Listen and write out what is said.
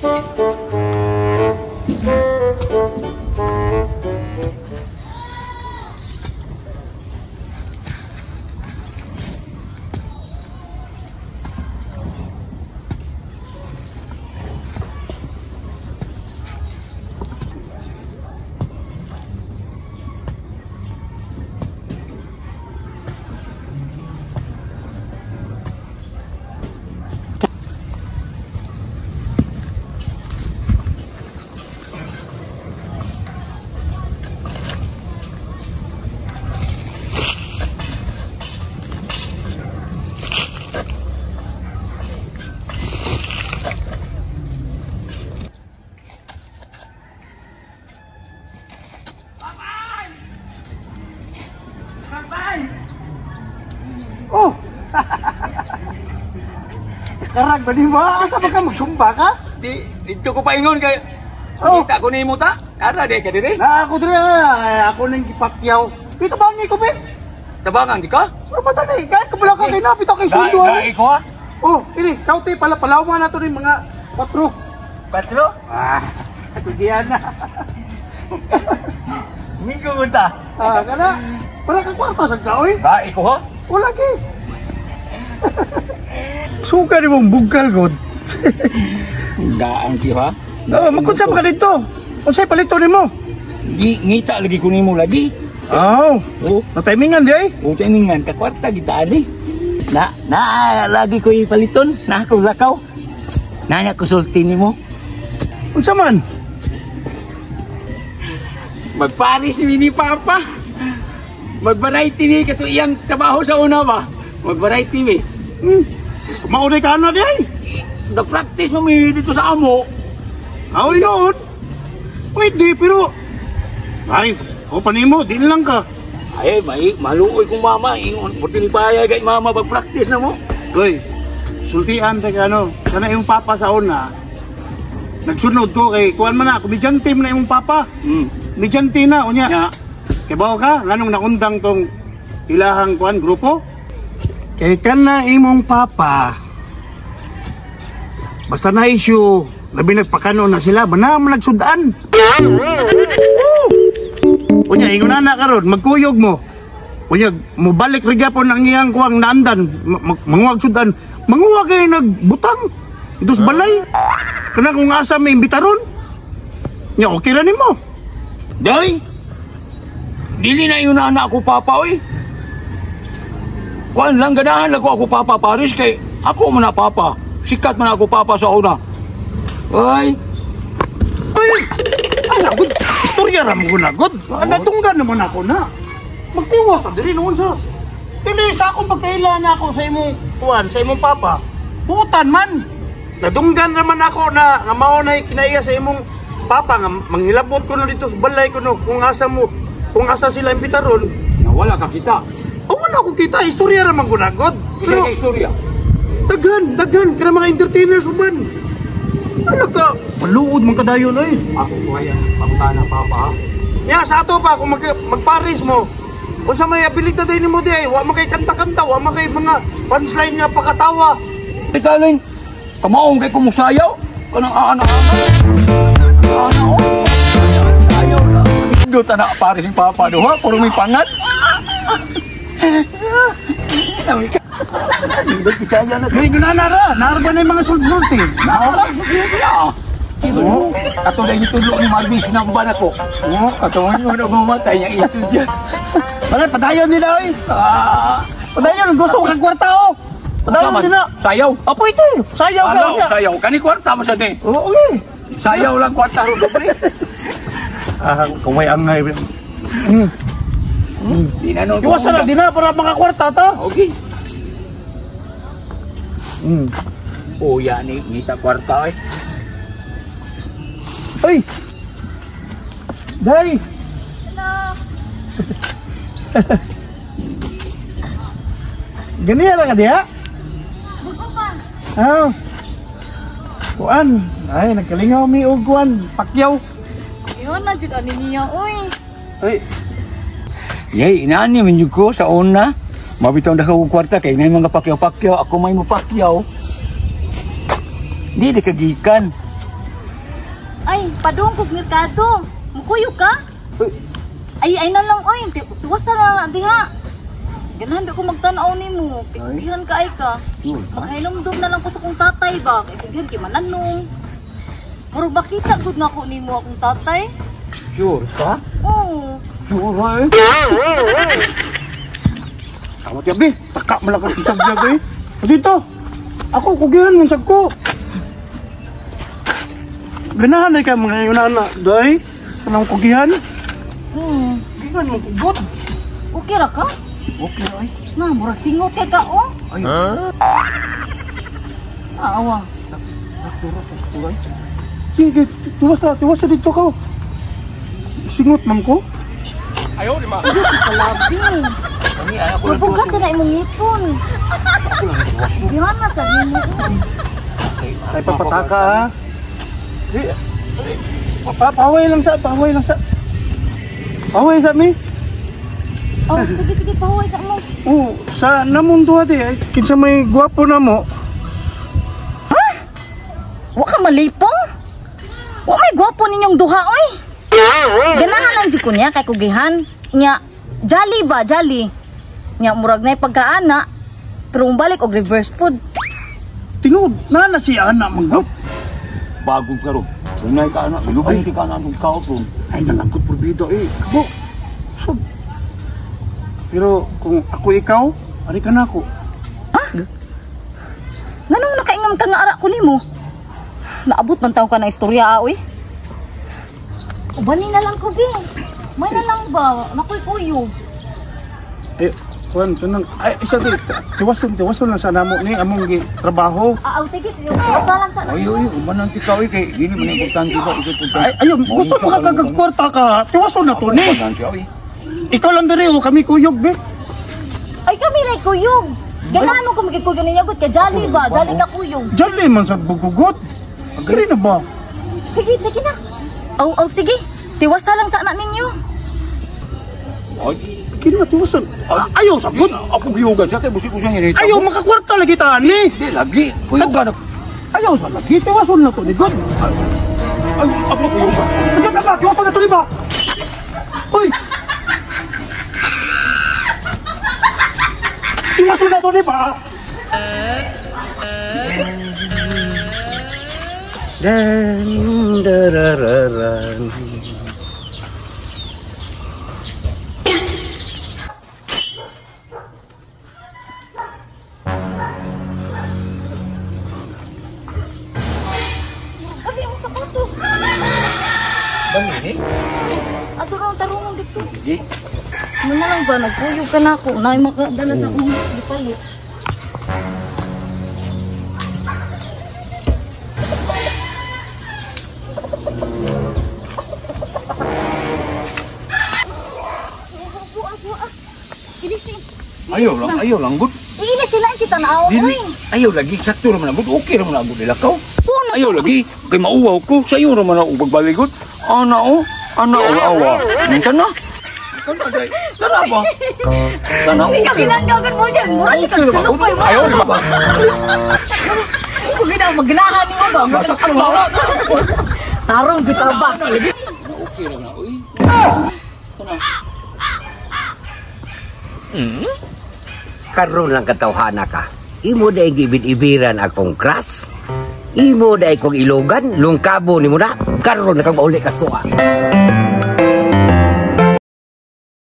Oh. Karag ba ni mo? Asa ba ka magsumba ka? Di didto ko paingon kay Oh. kita ko nimo ta. Ara di ka diri. Na ako diri ay, ako nang gipakyaw. Pito ba ni ko be? Tabangan di ka? Pero ba tani? Kahit kabalo ka kay napito kay sundo. Dai ko ha. Oh, ini kauti pala palawan na to ni mga 4. 4? Ah, kugian na. Migo ko ta. Ah, kana. Para ka kwarta sa kaoy. Dai ko ha. Wala ki. Suka ni mong bugkal god. Daan ki ha. Oh, magkunsa pa ka dito. Unsay palito nimo? Di ngita lagi ko nimo lagi. Oh, Oh, na-timingan di ay. o timingan ka kwarta kita ani. Na na lagi ko ipaliton, na ako lakaw. Nanya ko sulti nimo. Unsa man? Magparis ni ni Papa. Mag-variety ni kato iyang trabaho sa una ba? Mag-variety mi. Maunay ka na di ay. Nag-practice mo mi dito sa amo. Aw, yun. Pwede, pero... Ay, o panimo, di lang ka. Ay, may maluoy kong mama. Ingon, puti ni payag kay mama pag-practice na mo. Uy, sultian tayo ano. Sana yung papa sa una. Nagsunod ko kay kuan man na, komedyante man na yung papa. Komedyante na, unya. Nya. Kay bawo ka, nganong naundang tong ilahang kuan grupo? Kay kana imong papa. Basta na issue, labi nagpakano na sila, bana man nagsudan. Oh! Unya ingon na karon, magkuyog mo. Unya mobalik ra gyapon ang iyang kuang naandan, manguwag sudan. Manguwag kay nagbutang. Itos balay. Kana kung asa may imbitaron. Nya okay ra nimo. Day. Dili na yun na anak ko papa oy. Kuan lang ganahan lang ko ako papa Paris kay ako man na papa. Sikat man ako papa sa una. Ay, Ay! Ay, good. Istorya ra mo na, good. Natunggan naman ako na. Magtiwas sa diri noon sa. Dili sa akong pagkaila na ako sa imong kuan, sa imong papa. Putan man. Nadunggan naman ako na nga mao nay kinaiya sa imong papa nga manghilabot ko no dito sa balay ko no kung asa mo, kung asa sila imbitaron. Na wala ka kita. Oh, wala ko kita, istorya ra man ko na, god. Pero Pero istorya. daghan, daghan kana mga entertainers uban. Ano ka? Maluod man kadayon oy. Ako ko ayan, pangutana papa. Ya sa ato pa kung magparis mo. Unsa may abilidad din nimo di ay, wa man kay kanta-kanta, wa man kay mga punchline nga pakatawa. Italin, kamaong kay kumusayaw, kanang aana-ana. Ana oh. Ayaw na. Dota na paris ni papa duha, puro may pangat. May ginana ra, naarba na yung mga sulti-sulti. Naara, oo. Ato na itudlo ni Marvin, sinamban ako. Oo, ato na yung mamatay niyang itudyan. Wala, padayon nila oy. Padayon, gusto ko kang kwarta oh. Padayon nila. Sayaw. Apo ito, sayaw ka. Ano, sayaw. Kani kwarta mo sa di. Oo, okay. Sayaw lang kwarta ro dobre. Ah, kaway ang ngay. Di na nun. Iwasan na din na para makakwarta ta. Okay. Oh, yan eh. Ngita kwarta eh. Ay! Day! Hello! Ganyan lang ka diha? Bugo pa! Ah. Kuan. Ay, nagkalingaw mi og kuan. Pakyaw. Yun na, jud ani niya, uy. Ay. Yay, inaani man jud ko sa una. Mabitaw na ko kwarta kay nay mga pakyaw-pakyaw. Ako may mopakyaw. Di di kagikan. Ay, padung kog merkado. Mukuyog ka? Ay, ay na lang oy, tuwas na lang diha. Ganahan ba ko magtan-aw nimo? Kay ka ay ka. Makahinumdum na lang ko sa kong tatay ba? Kay kugihan kay mananong. Murag makita gud na ako nimo akong tatay. Sure ka? Oo. Sure ay. Tawat yabi, taka malakas isag yabi. Dito. Ako kugihan man sad ko. Ganahan ay ka mga yunana, day. Kanang kugihan? Gihan mo kugot. Okay ra ka? Okay ay. Na, murag singot kay ka oh. Ay. Ah, awa. Sige, tuwas na dito ka. Singot man ko. Ayaw di ma. Kalabi. Kami ay ako lang. Mabugat na imong ngipon. Gihan na sa nimo. Ay papataka ha. Paway lang sa, paway lang sa. Paway sa mi. Oh, sige sige pahuway sa mo. Oo, sa namong duha di ay kinsa may gwapo na mo. Ha? Wa ka malipong? Wa may gwapo ninyong duha oy. Ganahan lang jud ko niya kay kugihan. Nya jolly ba, jolly. Nya murag nay pagkaana pero balik og reverse food. Tinuod na na si ana manggap. Bagong karon. Unay ka ana, lubong ti ka ana ng kaon. Ay nalangkot probido eh. Abo. So, pero kung ako ikaw, ari ka na ako. Ha? Nganong nakaingam ka nga ara ko nimo? Naabot man taw ka na istorya oy. Ubani na lang ko bi. May na lang ba? Nakoy kuyo. Eh, kuan tunang ay isa di tiwason lang sa namo ni among gi trabaho. Ah, sige, tiwasan lang sa namo. Ay, ay, umanan ti ka oy kay dili man importante ba ito. Ay, ayo, gusto mo ka kagkwarta ka, tiwason na to ni. Ikaw lang diri o kami kuyog be. Ay kami ray kuyog. Ganahan ko magikuyog ninyo gud kay jolly ba? Jolly ka kuyog. Jolly man sa bugugot. Diri na ba? Sige, sige na. Aw, aw sige. Tiwasa lang sa anak ninyo. Ay, kini tiwason. Ayaw sa gud. Ako giyugan siya kay busi ko siya ni. Ayaw makakwarta lagi ta ni. Di lagi. Kuyugan. Ayaw sa lagi tiwason na to ni gud. Ay, ako kuyugan. Ano ba? Tiwason na to ni ba? Uy. Tiwason na to ni ba? Dan darararan. Kali ang sapatos. Dami ni. Ato raw tarungon dito. Sige. Mo na lang ba nagkuyog ka na ako, nay makadala sa akong gipalit. Ayaw lang, ayaw lang gud. Iilis sila kita na aw. Ayaw lagi sakto ra man gud, okay ra man gud nilakaw. Ayaw lagi kay mauwaw ko, sayo ra man ako pagbaligot. Ana o, ana o awa. Minsan na. Sana day. Sana ba? Sana okay. Sige ginanggagan mo diyan. Mura ka kalupay mo. Ayaw ba? Kung ginaw magnahan nimo ba? Tarong bitaw ba? Okay ra na oy. Sana. Karon lang katawhana ka. Imo day gibid-ibiran akong crush. Imo day kong ilogan, lungkabo nimo na. Karon na kang mauli ka suwa.